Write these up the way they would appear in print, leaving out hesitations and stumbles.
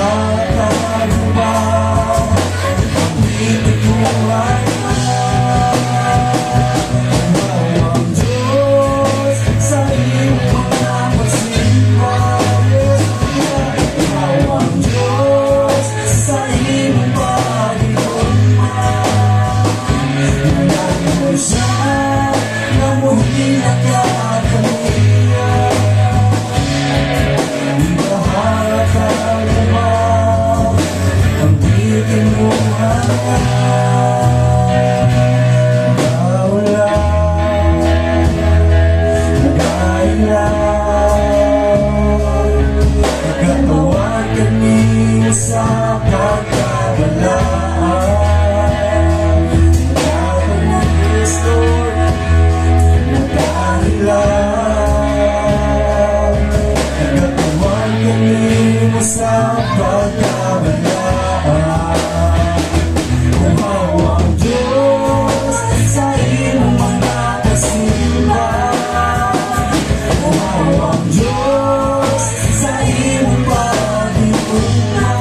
Igahatag mo ba ang gitinguha niya? Uhaw ang Diyos sa imong mga pagsimba. Uhaw ang Diyos sa imong paghigugma. Nangandoy siya nga mohilak ka kaniya. Igahatag mo ba ang gitinguha niya? Nagahulat, nagahilak, nagtawag kanimo sa pagkabalaan. Nagatalis, Lord, nagahilak, nagtawag kanimo sa pagkabalaan. Uhaw ang Diyos sa imong mga pagsimba. Uhaw ang Diyos sa imong paghigugma.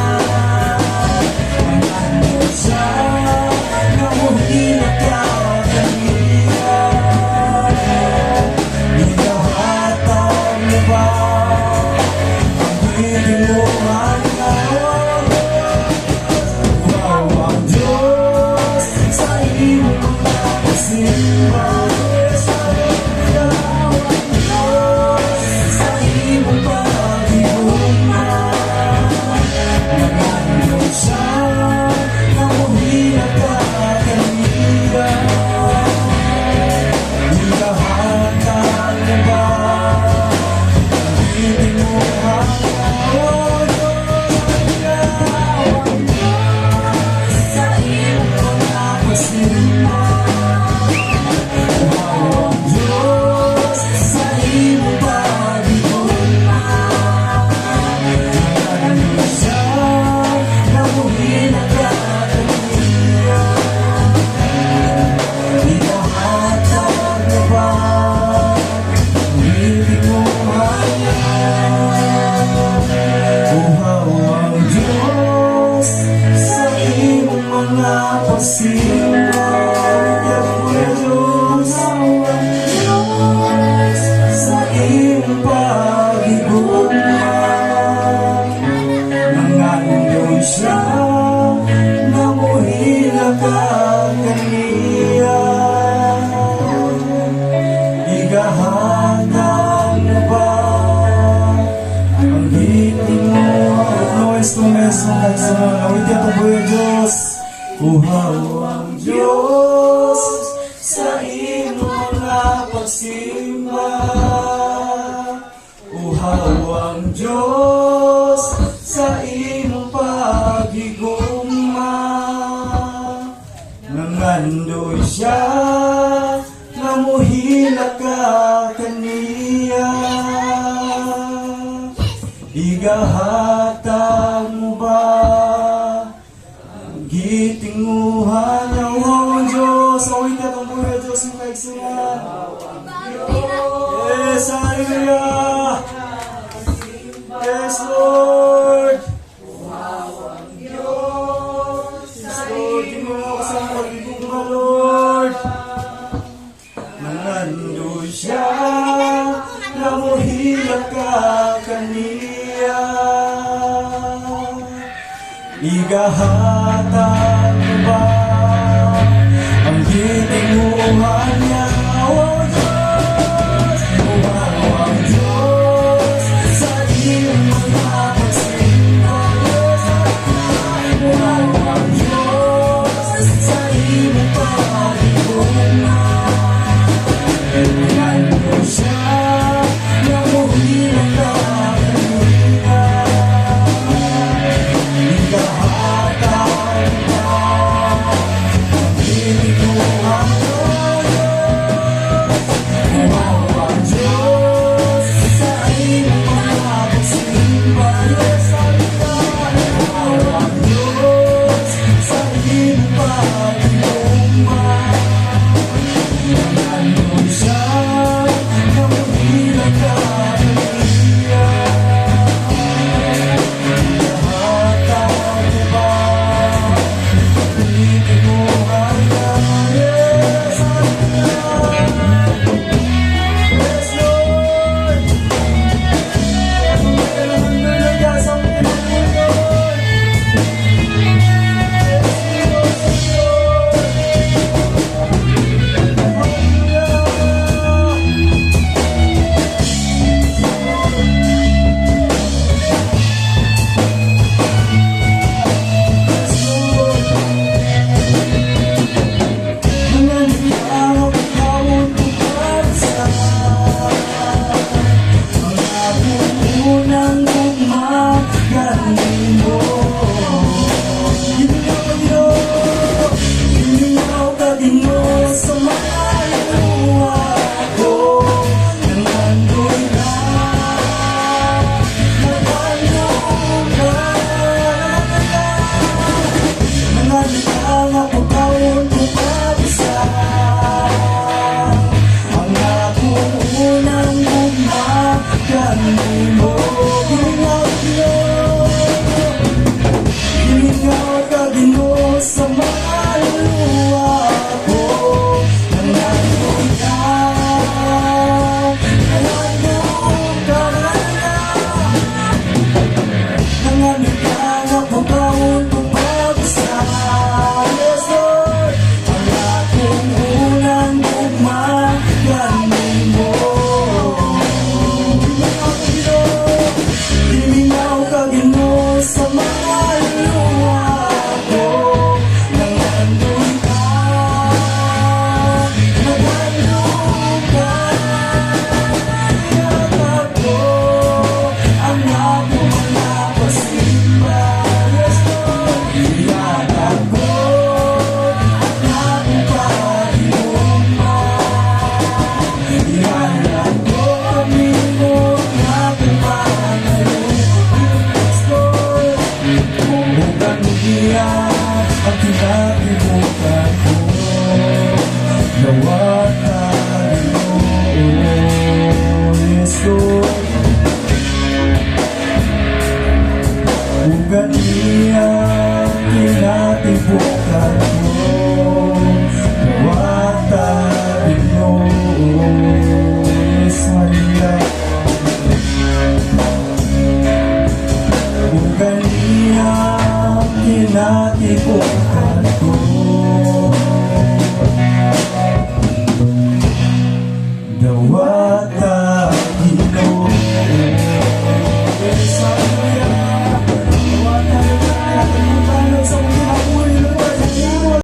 Nangandoy siya nga mohilak ka kaniya. Igahatag mo ba ang gitinguha niya? Uhaw ang Diyos sa imong mga pagsimba. Uhaw ang Diyos sa imong paghigugma. Nangandoy siya nga mohilak ka kaniya. Igahatag mo ba ang gitinguha niya? O Diyos, ang Diyos sa imong mga pagsimba. Uhaw ang Diyos sa imong paghigugma. Nangandoy siya nga mohilak ka kaniya. Igahatag mo ba ang gitinguha niya? Uhaw ang Diyos sa imong mga pagsimba. Diyos sa imong paghigugma. Nangandoy siya nga mohilak ka kaniya. Igahatag mo ba ang gitinguha? No instruments, mga kaigsuonan. Awit atong buhi, Diyos. Uhaw ang Diyos sa imong mga pagsimba. Uhaw ang Diyos sa imong paghigugma. Nangandoy siya nga mohilak ka kaniya. Igahatag mo ba ang gitinguha niya? Uhaw ang Diyos. Awit atong buhi, Diyos, mga kaigsuonan. Yes, hallelujah. Yes, Lord. Yes, Lord. Tinguha ka sa paghigugma, Lord. Nangandoy siya nga mohilak ka kaniya. Igahatag mo ba ang gitinguha niya? O Diyos, uhaw ang Diyos sa iyong mga pagsimba. Uhaw ang Diyos sa iyong paghigugma. Nangandoy siya nga mohilak ka kaniya. Igahatag mo ba Taon pagpag-usa. Yes, Lord. Ang akong unang gugma kanimo. Gimingaw ka, Ginoo. Gimingaw ka, Ginoo, sa mga luha ko. Nangandoy ka, naghandom ka. Ihatag ko ang akong mga pagsimba. Yes, Lord. Ihatag ko ang akong paghigugma. Ihatag ko kanimo ang akong pangaluyo. Yes, Lord. Ug niya ang kinatibukan ko. Dawata, Ginoo. Yes, Lord. Ug niya kinatibukan ko. Dawata, Ginoo. Yes, Maria. Ug niya kinatibukan